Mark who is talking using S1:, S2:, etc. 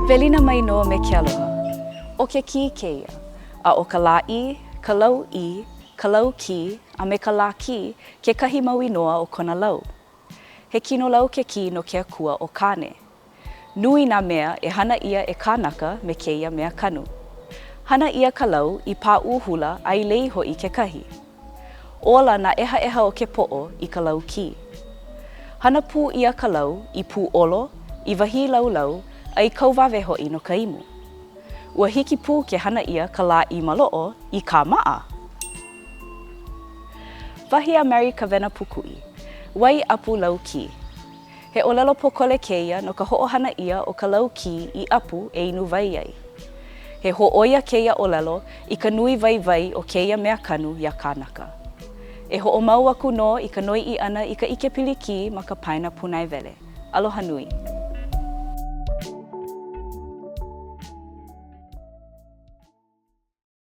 S1: Welina mai nō me ke aloha. ʻO ke kī kēia. A ʻo ka lāʻī, ka lauʻī, ka laukī, a me ka lākī kekahi mau inoa o kona lau. He kinolau ke kī no ke akua ʻo Kāne. Nui nā mea e hana ʻia e kānaka me kēia mea kanu. Hana ʻia ka lau i pāʻū hula a i lei hoʻi kekahi. Ola nā ʻehaʻeha o ke poʻo i ka lau kī. Hana pū ʻia ka lau i pūʻolo, i wahī laulau, a i kauwawe hoʻi no ka imu. Ua hiki pū ke hana ʻia ka lāʻī maloʻo i kāmaʻa! Wahi a Mary Kawena Pukuʻi, Wai ʻapu lau kī. He ʻōlelo pōkole kēia no ka hoʻohana ʻia o ka lau kī i ʻapu e inu wai ai. He hōʻoia kēia ʻōlelo i ka nui waiwai o kēia mea kanu iā kānaka. E hoʻomau aku nō i ka noiʻi ʻana i ka ʻikepili kī ma ka paena pūnaewele. Aloha nui.